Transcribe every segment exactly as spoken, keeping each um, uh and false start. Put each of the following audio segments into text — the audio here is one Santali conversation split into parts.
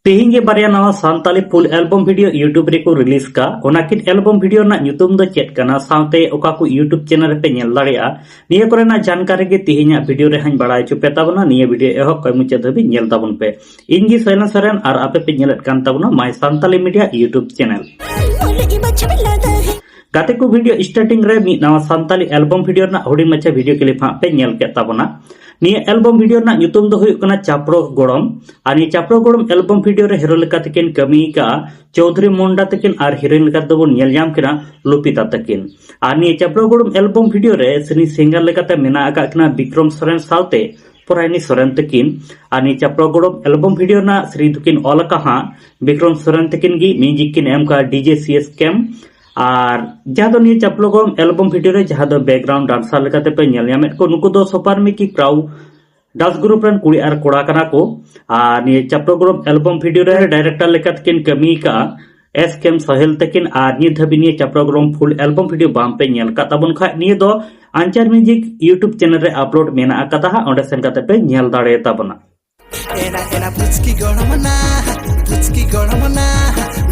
ᱛᱮᱦᱮᱧ ᱜᱮ ᱵᱟᱨᱭᱟ ᱱᱟᱣᱟ ᱥᱟᱱᱛᱟᱞᱤ ᱯᱷᱩᱞ ᱮᱞᱵᱚᱢ ᱵᱷᱤᱰᱤᱭᱳ YouTube ᱨᱮᱠᱚ ᱨᱤᱞᱤᱡᱽ ᱠᱟ᱾ ᱚᱱᱟ ᱠᱤᱱ ᱮᱞᱵᱚᱢ ᱵᱷᱤᱰᱤᱭᱳ ᱨᱮᱱᱟᱜ ᱧᱩᱛᱩᱢ ᱫᱚ ᱪᱮᱫ ᱠᱟᱱᱟ, ᱥᱟᱶᱛᱮ ᱚᱠᱟ ᱠᱚ YouTube ᱪᱮᱱᱮᱞ ᱨᱮᱯᱮ ᱧᱮᱞ ᱫᱟᱲᱮᱭᱟᱜᱼᱟ, ᱱᱤᱭᱟᱹ ᱠᱚᱨᱮᱱᱟᱜ ᱡᱟᱱᱠᱟᱨᱤ ᱜᱮ ᱛᱮᱦᱮᱧᱟᱜ ᱵᱷᱤᱰᱤᱭᱳ ᱨᱮ ᱦᱟᱸᱜ ᱵᱟᱲᱟᱭ ᱦᱚᱪᱚ ᱯᱮ ᱛᱟᱵᱚᱱᱟ᱾ ᱱᱤᱭᱟᱹ ᱵᱷᱤᱰᱤᱭᱳ ᱮᱦᱚᱵ ᱠᱷᱚᱱ ᱢᱩᱪᱟᱹᱫ ᱫᱷᱟᱹᱵᱤᱡ ᱧᱮᱞ ᱛᱟᱵᱚᱱ ᱯᱮ᱾ ᱤᱧ ᱜᱮ ᱥᱚᱭᱞᱚᱱ ᱥᱚᱨᱮᱱ ᱟᱨ ᱟᱯᱮ ᱯᱮ ᱧᱮᱞᱮᱫ ᱠᱟᱱ ᱛᱟᱵᱚᱱᱟ My Santali Media YouTube channel᱾ ᱜᱟᱛᱮ ᱠᱚ, ᱵᱷᱤᱰᱤᱭᱳ ᱥᱴᱟᱨᱴᱤᱝ ᱨᱮ ᱢᱤᱫ ᱱᱟᱣᱟ ᱥᱟᱱᱛᱟᱞᱤ ᱮᱞᱵᱚᱢ ᱵᱷᱤᱰᱤᱭᱳ ᱨᱮᱱᱟᱜ ᱦᱩᱰᱤᱧ ᱢᱟᱪᱷᱟ ᱵᱷᱤᱰᱤᱭᱳ ᱠᱞᱤᱯ ᱦᱟᱸᱜ ᱯᱮ ᱧᱮᱞ ᱠᱮᱫ ᱛᱟᱵᱚᱱᱟ᱾ ᱱᱤᱭᱟᱹ ᱮᱞᱵᱚᱢ ᱵᱷᱤᱰᱤᱭᱳ ᱨᱮᱱᱟᱜ ᱧᱩᱛᱩᱢ ᱫᱚ ᱦᱩᱭᱩᱜ ᱠᱟᱱᱟ ᱪᱟᱯᱲᱚ ᱜᱚᱲᱚᱢ᱾ ᱟᱨ ᱱᱤᱭᱟᱹ ᱪᱟᱯᱲᱚ ᱜᱚᱲᱚᱢ ᱮᱞᱵᱚᱢ ᱵᱷᱤᱰᱤᱭᱳ ᱨᱮ ᱦᱤᱨᱳ ᱞᱮᱠᱟ ᱛᱮᱠᱤᱱ ᱠᱟᱹᱢᱤ ᱟᱠᱟᱫᱼᱟ ᱪᱳᱣᱫᱷᱩᱨᱤ ᱢᱩᱱᱰᱟ ᱛᱟᱹᱠᱤᱱ ᱟᱨ ᱦᱤᱨᱳᱭᱤᱱ ᱞᱮᱠᱟ ᱛᱮᱫᱚ ᱵᱚᱱ ᱧᱮᱞ ᱧᱟᱢ ᱠᱤᱱᱟ ᱞᱩᱯᱤᱛᱟ ᱛᱟᱹᱠᱤᱱ᱾ ᱟᱨ ᱱᱤᱭᱟᱹ ᱪᱟᱯᱲᱚ ᱜᱚᱲᱚᱢ ᱮᱞᱵᱚᱢ ᱵᱷᱤᱰᱤᱭᱳ ᱨᱮ ᱥᱮᱨᱮᱧ ᱥᱤᱝᱜᱟᱨ ᱞᱮᱠᱟᱛᱮ ᱢᱮᱱᱟᱜ ᱟᱠᱟᱫ ᱠᱤᱱᱟ ᱵᱤᱠᱨᱚᱢ ᱥᱚᱨᱮᱱ ᱥᱟᱶᱛᱮ ᱯᱚᱨᱟᱭᱱᱤ ᱥᱚᱨᱮᱱ ᱛᱟᱹᱠᱤᱱ᱾ ᱟᱨ ᱱᱤᱭᱟᱹ ᱪᱟᱯᱲᱚ ᱜᱚᱲᱚᱢ ᱮᱞᱵᱚᱢ ᱵᱷᱤᱰᱤᱭᱳ ᱨᱮᱱᱟᱜ ᱥᱮᱨᱮᱧ ᱫᱚᱠᱤᱱ ᱚᱞ ᱟᱠᱟᱫ ᱦᱟᱸᱜ ᱵᱤᱠᱨᱚᱢ ᱥᱚᱨᱮᱱ ᱛᱟᱹᱠᱤᱱ ᱜᱮ, ᱢᱤᱣᱡᱤᱠ ᱠᱤᱱ ᱮᱢ ᱠᱟᱜᱼᱟ ᱰᱤᱡᱮ ᱥᱤ ᱮᱥ ᱠᱮᱢ᱾ ᱟᱨ ᱡᱟᱦᱟᱸ ᱫᱚ ᱱᱤᱭᱟᱹ ᱪᱟᱯᱲᱚ ᱜᱚᱲᱚᱢ ᱮᱞᱵᱚᱢ ᱵᱷᱤᱰᱤᱭᱳ ᱨᱮ ᱡᱟᱦᱟᱸ ᱫᱚ ᱵᱮᱠᱜᱨᱟᱣᱩᱱᱰ ᱰᱟᱱᱥᱟᱨ ᱞᱮᱠᱟᱛᱮ ᱯᱮ ᱧᱮᱞ ᱧᱟᱢᱮᱫ ᱠᱚ, ᱱᱩᱠᱩ ᱫᱚ ᱥᱚᱯᱟᱨ ᱢᱤᱠᱤ ᱠᱨᱟᱣ ᱰᱟᱱᱥ ᱜᱨᱩᱯ ᱨᱮᱱ ᱠᱩᱲᱤ ᱟᱨ ᱠᱚᱲᱟ ᱠᱟᱱᱟ ᱠᱚ᱾ ᱟᱨ ᱱᱤᱭᱟᱹ ᱪᱟᱯᱲᱚ ᱜᱚᱲᱚᱢ ᱮᱞᱵᱚᱢ ᱵᱷᱤᱰᱤᱭᱳ ᱨᱮ ᱰᱟᱭᱨᱮᱠᱴᱚᱨ ᱞᱮᱠᱟᱛᱮ ᱠᱤᱱ ᱠᱟᱹᱢᱤ ᱟᱠᱟᱫᱼᱟ ᱮᱥ ᱠᱮᱢ ᱥᱚᱦᱮᱞ ᱛᱟᱹᱠᱤᱱ᱾ ᱟᱨ ᱱᱤᱛ ᱫᱷᱟᱹᱵᱤᱡ ᱱᱤᱭᱟᱹ ᱪᱟᱯᱲᱚ ᱜᱚᱲᱚᱢ ᱯᱷᱩᱞ ᱮᱞᱵᱚᱢ ᱵᱷᱤᱰᱤᱭᱳ ᱵᱟᱝ ᱯᱮ ᱧᱮᱞ ᱟᱠᱟᱫ ᱛᱟᱵᱚᱱ ᱠᱷᱟᱡ, ᱱᱤᱭᱟᱹ ᱫᱚ ᱟᱧᱪᱟᱨ ᱢᱤᱣᱡᱤᱠ YouTube ᱪᱮᱱᱮᱞ ᱨᱮ ᱟᱯᱞᱳᱰ ᱢᱮᱱᱟᱜ ᱟᱠᱟᱫᱟ ᱦᱟᱸᱜ, ᱚᱸᱰᱮ ᱥᱮᱱ ᱠᱟᱛᱮ ᱯᱮ ᱧᱮᱞ ᱫᱟᱲᱮ ᱛᱟᱵᱚᱱᱟ᱾ ᱮᱱᱟ, ᱮᱱᱟ, ᱯᱩᱪᱠᱤ ᱜᱚᱲᱚᱢ ᱱᱟ, ᱯᱩᱪᱠᱤ ᱜᱚᱲᱚᱢ ᱱᱟ,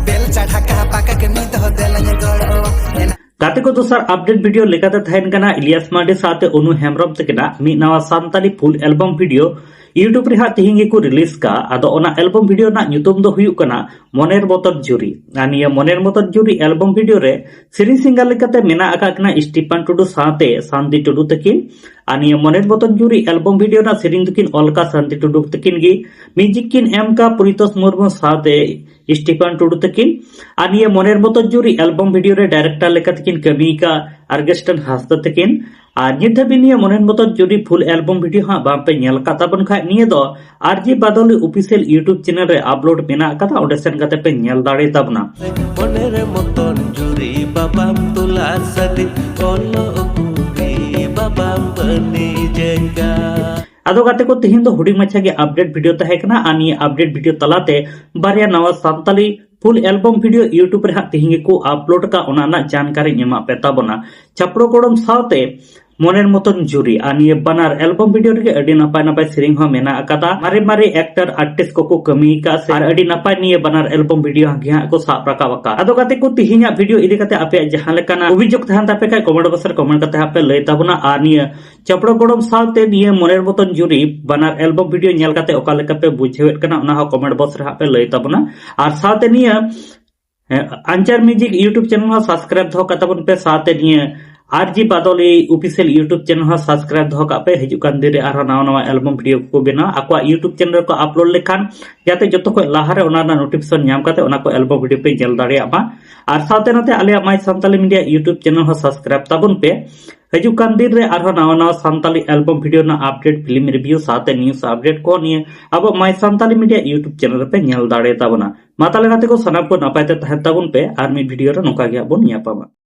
ᱵᱮᱞ ᱪᱟᱲᱦᱟ ᱠᱟ ᱯᱟᱠᱟ ᱠᱟᱹᱢᱤ ᱫᱚ ᱫᱮᱞᱟᱧ ᱜᱚᱲᱚ᱾ ᱮᱱᱟ᱾ ᱜᱟᱛᱮ ᱠᱚ, ᱫᱚᱥᱟᱨ ᱟᱯᱰᱮᱴ ᱵᱷᱤᱰᱤᱭᱳ ᱞᱮᱠᱟᱛᱮ ᱛᱟᱦᱮᱱ ᱠᱟᱱᱟ ᱤᱞᱤᱭᱟᱥ ᱢᱟᱨᱰᱤ ᱥᱟᱶᱛᱮ ᱚᱱᱩ ᱦᱮᱢᱵᱨᱚᱢ ᱛᱟᱹᱠᱤᱱᱟᱜ ᱢᱤᱫ ᱱᱟᱣᱟ ᱥᱟᱱᱛᱟᱞᱤ ᱯᱷᱩᱞ ᱮᱞᱵᱚᱢ ᱵᱷᱤᱰᱤᱭᱳ YouTube ᱨᱮ ᱦᱟᱸᱜ ᱛᱮᱦᱮᱧ ᱜᱮᱠᱚ ᱨᱤᱞᱤᱡᱽ ᱠᱟᱜᱼᱟ᱾ ᱟᱫᱚ ᱚᱱᱟ ᱮᱞᱵᱚᱢ ᱵᱷᱤᱰᱤᱭᱳ ᱨᱮᱱᱟᱜ ᱧᱩᱛᱩᱢ ᱫᱚ ᱦᱩᱭᱩᱜ ᱠᱟᱱᱟ ᱢᱚᱱᱮᱨ ᱢᱚᱛᱚᱱ ᱡᱩᱨᱤ᱾ ᱟᱨ ᱱᱤᱭᱟᱹ ᱢᱚᱱᱮᱨ ᱢᱚᱛᱚᱱ ᱡᱩᱨᱤ ᱮᱞᱵᱚᱢ ᱵᱷᱤᱰᱤᱭᱳ ᱨᱮ ᱥᱮᱨᱮᱧ ᱥᱤᱝᱜᱟᱨ ᱞᱮᱠᱟᱛᱮ ᱢᱮᱱᱟᱜ ᱟᱠᱟᱫ ᱠᱤᱱᱟ ᱥᱴᱤᱯᱟᱱ ᱴᱩᱰᱩ ᱥᱟᱶᱛᱮ ᱥᱟᱱᱛᱤ ᱴᱩᱰᱩ ᱛᱟᱹᱠᱤᱱ᱾ ᱟᱨ ᱱᱤᱭᱟᱹ ᱢᱚᱱᱮᱨ ᱢᱚᱛᱚᱱ ᱡᱩᱨᱤ ᱮᱞᱵᱚᱢ ᱵᱷᱤᱰᱤᱭᱳ ᱨᱮᱱᱟᱜ ᱥᱮᱨᱮᱧ ᱫᱚᱠᱤᱱ ᱚᱞ ᱠᱟᱜ ᱥᱟᱱᱛᱤ ᱴᱩᱰᱩ ᱛᱟᱹᱠᱤᱱ ᱜᱮ, ᱢᱤᱣᱡᱤᱠ ᱠᱤᱱ ᱮᱢ ᱠᱟᱜ ᱯᱚᱨᱤᱛᱳᱥ ᱢᱩᱨᱢᱩ ᱥᱟᱶᱛᱮ ᱥᱴᱤᱯᱟᱱ ᱴᱩᱰᱩ ᱛᱟᱹᱠᱤᱱ᱾ ᱟᱨ ᱱᱤᱭᱟᱹ ᱢᱚᱱᱮᱨ ᱢᱚᱛᱚᱱ ᱡᱩᱨᱤ ᱮᱞᱵᱚᱢ ᱵᱷᱤᱰᱤᱭᱳ ᱨᱮ ᱰᱟᱭᱨᱮᱠᱴᱚᱨ ᱞᱮᱠᱟᱛᱮ ᱠᱤᱱ ᱠᱟᱹᱢᱤ ᱟᱠᱟᱫ ᱟᱨᱜᱮᱥᱴᱚᱱ ᱦᱟᱸᱥᱫᱟ ᱛᱟᱹᱠᱤᱱ᱾ ᱟᱨ ᱱᱤᱛ ᱫᱷᱟᱹᱵᱤᱡ ᱱᱤᱭᱟᱹ ᱢᱚᱱᱮᱨ ᱢᱚᱛᱚᱱ ᱡᱩᱨᱤ ᱯᱷᱩᱞ ᱮᱞᱵᱚᱢ ᱵᱷᱤᱰᱤᱭᱳ ᱦᱟᱸᱜ ᱵᱟᱝ ᱯᱮ ᱧᱮᱞ ᱟᱠᱟᱫ ᱛᱟᱵᱚᱱ ᱠᱷᱟᱡ, ᱱᱤᱭᱟᱹ ᱫᱚ ᱟᱨ ᱡᱮ ᱵᱟᱫᱚᱞᱤ ᱚᱯᱷᱤᱥᱤᱭᱟᱞ YouTube ᱪᱮᱱᱮᱞ ᱨᱮ ᱟᱯᱞᱳᱰ ᱢᱮᱱᱟᱜ ᱟᱠᱟᱫᱟ, ᱚᱸᱰᱮ ᱥᱮᱱ ᱠᱟᱛᱮ ᱯᱮ ᱧᱮᱞ ᱫᱟᱲᱮ ᱛᱟᱵᱚᱱᱟ᱾ ᱢᱚᱱᱮᱨ ᱢᱚᱛᱚᱱ ᱡᱩᱨᱤ ᱵᱟᱵᱟᱢ ᱛᱩᱞᱟ ᱥᱟᱹᱫᱤ, ᱚᱞᱚᱜ ᱠᱩᱲᱤ ᱵᱟᱵᱟᱢ ᱵᱟᱹᱱᱤᱡᱮᱸᱜᱟ᱾ ᱟᱫᱚ ᱜᱟᱛᱮ ᱠᱚ, ᱛᱮᱦᱮᱧ ᱫᱚ ᱦᱩᱰᱤᱧ ᱢᱟᱪᱷᱟ ᱜᱮ ᱟᱯᱰᱮᱴ ᱵᱷᱤᱰᱤᱭᱳ ᱛᱟᱦᱮᱸ ᱠᱟᱱᱟ᱾ ᱟᱨ ᱱᱤᱭᱟᱹ ᱟᱯᱰᱮᱴ ᱵᱷᱤᱰᱤᱭᱳ ᱛᱟᱞᱟᱛᱮ ᱵᱟᱨᱭᱟ ᱱᱟᱣᱟ ᱥᱟᱱᱛᱟᱞᱤ ᱯᱷᱩᱞ ᱮᱞᱵᱚᱢ ᱵᱷᱤᱰᱤᱭᱳ YouTube ᱨᱮ ᱦᱟᱸᱜ ᱛᱮᱦᱮᱧ ᱜᱮᱠᱚ ᱟᱯᱞᱳᱰ ᱠᱟᱜ, ᱚᱱᱟ ᱨᱮᱱᱟᱜ ᱡᱟᱱᱠᱟᱨᱤᱧ ᱮᱢᱟᱜ ᱯᱮ ᱛᱟᱵᱚᱱᱟ᱾ ᱪᱟᱯᱲᱚ ᱜᱚᱲᱚᱢ ᱥᱟᱶᱛᱮ ᱢᱚᱱᱮᱨ ᱢᱚᱛᱚᱱ ᱡᱩᱨᱤ᱾ ᱟᱨ ᱱᱤᱭᱟᱹ ᱵᱟᱱᱟᱨ ᱮᱞᱵᱚᱢ ᱵᱷᱤᱰᱤᱭᱳ ᱨᱮᱜᱮ ᱟᱹᱰᱤ ᱱᱟᱯᱟᱭ ᱱᱟᱯᱟᱭ ᱥᱮᱨᱮᱧ ᱦᱚᱸ ᱢᱮᱱᱟᱜ ᱟᱠᱟᱫᱟ᱾ ᱢᱟᱨᱮ ᱢᱟᱨᱮ ᱮᱠᱴᱟᱨ ᱟᱨᱴᱤᱥᱴ ᱠᱚᱠᱚ ᱠᱟᱹᱢᱤ ᱟᱠᱟᱫ ᱥᱮ ᱟᱨ ᱟᱹᱰᱤ ᱱᱟᱯᱟᱭ ᱱᱤᱭᱟᱹ ᱵᱟᱱᱟᱨ ᱮᱞᱵᱚᱢ ᱵᱷᱤᱰᱤᱭᱳ ᱜᱮ ᱦᱟᱸᱜ ᱠᱚ ᱥᱟᱵ ᱨᱟᱠᱟᱵ ᱟᱠᱟᱫ᱾ ᱟᱫᱚ ᱜᱟᱛᱮ ᱠᱚ, ᱛᱤᱦᱤᱧᱟᱜ ᱵᱷᱤᱰᱤᱭᱳ ᱤᱫᱤ ᱠᱟᱛᱮ ᱟᱯᱮᱭᱟᱜ ᱡᱟᱦᱟᱸ ᱞᱮᱠᱟᱱᱟᱜ ᱚᱵᱷᱤᱡᱳᱜᱽ ᱛᱟᱦᱮᱱ ᱛᱟᱯᱮ ᱠᱷᱟᱡ ᱠᱚᱢᱮᱱᱴ ᱵᱚᱠᱥ ᱨᱮ ᱠᱚᱢᱮᱱᱴ ᱠᱟᱛᱮ ᱦᱟᱸᱜ ᱯᱮ ᱞᱟᱹᱭ ᱛᱟᱵᱚᱱᱟ᱾ ᱟᱨ ᱱᱤᱭᱟᱹ ᱪᱟᱯᱲᱚ ᱜᱚᱲᱚᱢ ᱥᱟᱶᱛᱮ ᱱᱤᱭᱟᱹ ᱢᱚᱱᱮᱨ ᱢᱚᱛᱚᱱ ᱡᱩᱨᱤ ᱵᱟᱱᱟᱨ ᱮᱞᱵᱚᱢ ᱵᱷᱤᱰᱤᱭᱳ ᱧᱮᱞ ᱠᱟᱛᱮ ᱚᱠᱟ ᱞᱮᱠᱟ ᱯᱮ ᱵᱩᱡᱷᱟᱹᱣᱮᱫ ᱠᱟᱱᱟ, ᱚᱱᱟ ᱦᱚᱸ ᱠᱚᱢᱮᱱᱴ ᱵᱚᱠᱥ ᱨᱮ ᱦᱟᱸᱜ ᱯᱮ ᱞᱟᱹᱭ ᱛᱟᱵᱚᱱᱟ᱾ ᱟᱨ ᱥᱟᱶᱛᱮ ᱱᱤᱭᱟᱹ ᱦᱮᱸ, ᱟᱧᱪᱟᱨ ᱢᱤᱣᱡᱤᱠ YouTube ᱪᱮᱱᱮᱞ ᱦᱚᱸ ᱥᱟᱵᱥᱠᱨᱟᱭᱤᱵ ᱫᱚᱦᱚ ᱠᱟᱜ ᱛᱟᱵᱚᱱ ᱯᱮ, ᱥᱟᱶᱛᱮ ᱱᱤᱭᱟᱹ ᱟᱨ ᱡᱤ ᱵᱟᱫᱚᱞᱤ ᱚᱯᱷᱤᱥᱤᱭᱟᱞ YouTube ᱪᱮᱱᱮᱞ ᱦᱚᱸ ᱥᱟᱵᱥᱠᱨᱟᱭᱤᱵ ᱫᱚᱦᱚ ᱠᱟᱜ ᱯᱮ᱾ ᱦᱤᱡᱩᱜ ᱠᱟᱱ ᱫᱤᱱ ᱨᱮ ᱟᱨᱦᱚᱸ ᱱᱟᱣᱟ ᱱᱟᱣᱟ ᱮᱞᱵᱚᱢ ᱵᱷᱤᱰᱤᱭᱳ ᱠᱚᱠᱚ ᱵᱮᱱᱟᱣᱟ, ᱟᱠᱚᱣᱟᱜ YouTube ᱪᱮᱱᱮᱞ ᱨᱮᱠᱚ ᱟᱯᱞᱳᱰ ᱞᱮᱠᱷᱟᱱ ᱡᱟᱛᱮ ᱡᱚᱛᱚ ᱠᱷᱚᱱ ᱞᱟᱦᱟᱨᱮ ᱚᱱᱟ ᱨᱮᱱᱟᱜ ᱱᱳᱴᱤᱯᱷᱤᱠᱮᱥᱚᱱ ᱧᱟᱢ ᱠᱟᱛᱮ ᱚᱱᱟ ᱠᱚ ᱮᱞᱵᱚᱢ ᱵᱷᱤᱰᱤᱭᱳ ᱯᱮ ᱧᱮᱞ ᱫᱟᱲᱮᱭᱟᱜ ᱢᱟ᱾ ᱟᱨ ᱥᱟᱶᱛᱮ ᱱᱚᱛᱮ ᱟᱞᱮᱭᱟᱜ ᱢᱟᱭ ᱥᱟᱱᱛᱟᱞᱤ ᱢᱤᱰᱤᱭᱟ YouTube ᱪᱮᱱᱮᱞ ᱦᱚᱸ ᱥᱟᱵᱥᱠᱨᱟᱭᱤᱵ ᱛᱟᱵᱚᱱ ᱯᱮ᱾ ᱦᱤᱡᱩᱜ ᱠᱟᱱ ᱫᱤᱱ ᱨᱮ ᱟᱨᱦᱚᱸ ᱱᱟᱣᱟ ᱱᱟᱣᱟ ᱥᱟᱱᱛᱟᱞᱤ ᱮᱞᱵᱚᱢ ᱵᱷᱤᱰᱤᱭᱳ ᱨᱮᱱᱟᱜ ᱟᱯᱰᱮᱴ, ᱯᱷᱤᱞᱢ ᱨᱤᱵᱷᱤᱭᱩ ᱥᱟᱶᱛᱮ ᱱᱤᱭᱩᱡ ᱟᱯᱰᱮᱴ ᱠᱚ ᱱᱤᱭᱟᱹ ᱟᱵᱚ ᱢᱟᱭ ᱥᱟᱱᱛᱟᱞᱤ ᱢᱤᱰᱤᱭᱟ YouTube ᱪᱮᱱᱮᱞ ᱨᱮᱯᱮ ᱧᱮᱞ ᱫᱟᱲᱮ ᱛᱟᱵᱚᱱᱟ᱾ ᱢᱟ ᱛᱟᱦᱞᱮ ᱜᱟᱛᱮ ᱠᱚ, ᱥᱟᱱᱟᱢ ᱠᱚ ᱱᱟᱯᱟᱭ ᱛᱮ ᱛᱟᱦᱮᱱ ᱛᱟᱵᱚᱱ ᱯᱮ, ᱟᱨ ᱢᱤᱫ ᱵᱷᱤᱰᱤᱭᱳ ᱨᱮ ᱱᱚᱝᱠᱟ ᱜᱮ ᱦᱟᱸᱜ ᱵᱚᱱ ᱧᱟᱯᱟᱢᱟ᱾